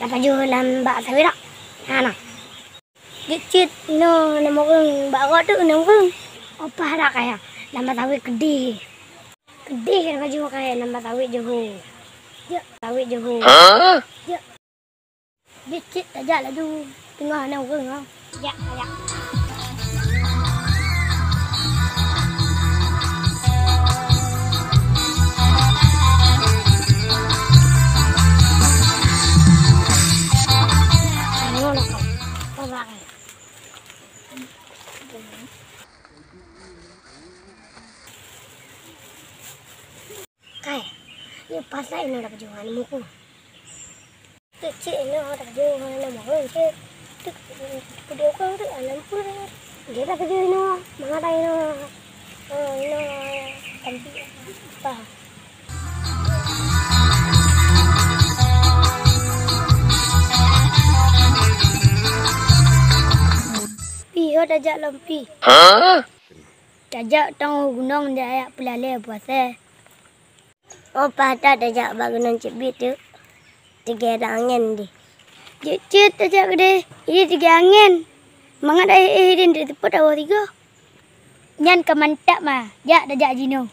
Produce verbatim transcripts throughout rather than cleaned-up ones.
Tapajoh lam bak sawét dak? Hana. Jeuet cit inoe na ureueng bak gob teuk na ureueng. Opah dak kaya lam bak sawét keudeh. Keudeh tapajoh kaya lam bak sawét Johô. Jak sawét Johô. Jak. Jeuet cit tajak laju teungoh na ureueng nyoe. Jak, tajak. Nyoe lah kau. Kau bak. Kai, nyoe pasai inoe tapajoh ngon muku. Cit-cit inoe tapajoh ngon ureueng cit. Tuk, peudeuh ureueng tu alam pun. Dia tapajoh inoe, mangat inoe. Oh, inoe, tampi apa? Pih ho tajak lom pih. Hah? Tajak tong gunong jak jak peulalé puasé. Oh, paih that tajak bak gunong cit bit teuk. Tigée lam angén deh. Jeuet cit tajak keudeh, ideh tigée angén. Mangat ayah ideh teupot awah tiga. Nyan ka mantap ma, jak tajak jinoe.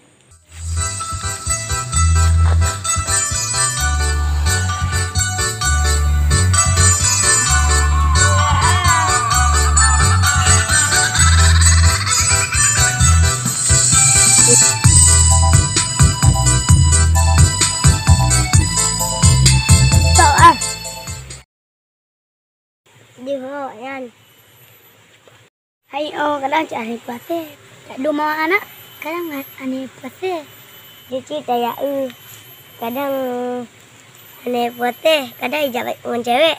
Tok ah. Jeuet nyan. Hai, oh, kadang cit aneuëk puasé. Dak dum awak anak, kadang aneuëk puasé. Jeuet cit tajak eu. Kadang aneuëk puasé, kadang ijak ngon cewek.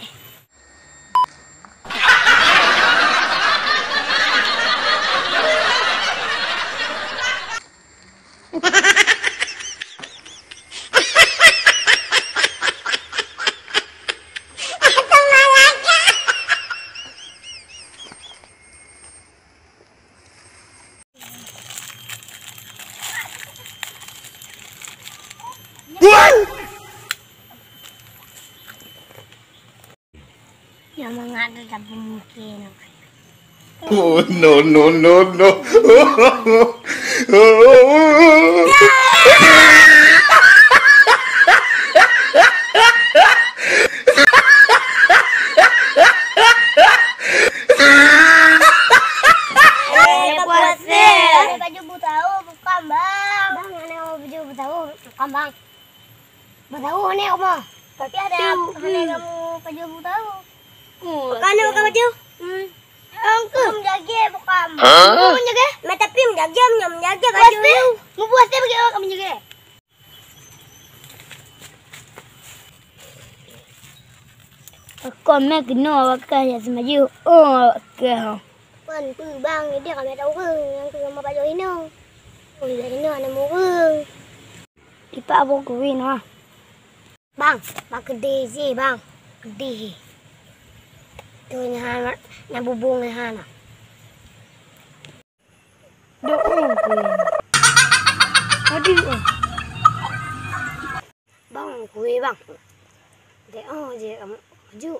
Nyang mangat tu tapi mungkin. Oh, no, no, no, no. Eh, puasa. Ada baju butau, bukan, Bang. Bang, ada baju butau, bukan, Bang. Butau ni apa? Tapi ada, ada kamu baju butau. Oh, bukan, bukan baju. Hmm. Kamu menjaga, bukan. Hah? Kamu menjaga? Nah, tapi menjaga, menjaga baju. Puasa. Mau puasa bagi orang kamu jaga. Pakon mé keunoe awak kah jak seumaju? Oh, awak kah. Kon peue bang, ideh ramé ureueng nyang keu rumoh pajoh inong. Ulèe inong hana ureueng. Dipat boh keuwin ah. Bang, bang keudeh jih bang. Keudeh. Tu nyan na bubong nyan. Doa keu. Aduh. Bang, kue bang. Dek oh je kamu maju.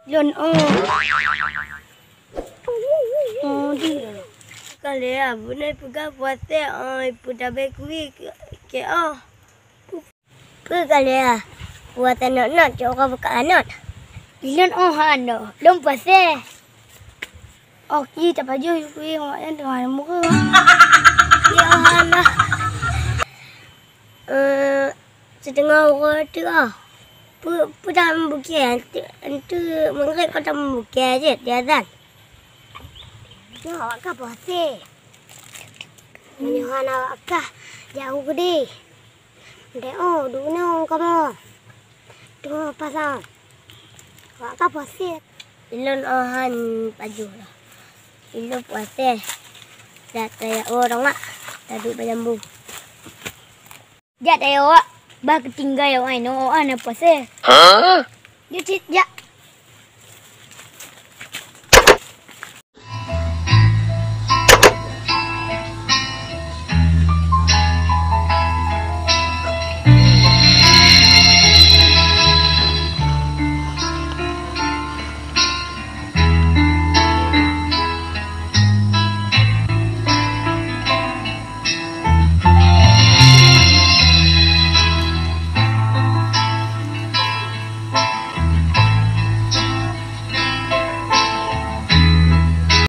Lôn oh. Oh dia. Kali ya, bunai pegang puasa oh, ibu dah kue ke oh. Peue ka lheueh? Buat anot-not cok ka buka anot. Lôn oh han doh, lôn puasé. Oh ki tapajoh kui awak nyan teungoh muka. Ya Allah. Eh, siteungoh uroe teuk ah. Peue, peue dah meubuke? Entu, entu meungréb ka dah meubuke jeuet di azan. Nyoe awak ka puasé. Meunyoe hana awak ka, jak u keudeh. Dek oh, duek nyoe kamoe. Teungoh pasang. Awak ka puasé. Ilôn oh han pajoh lah. Ilôn puasé. Dak tajak oh dong mak. Taduek bak jambu. Jak tajak awak. Bah keutinggai awak inoe, awak hana puasé. Hah? Jeuet cit jak.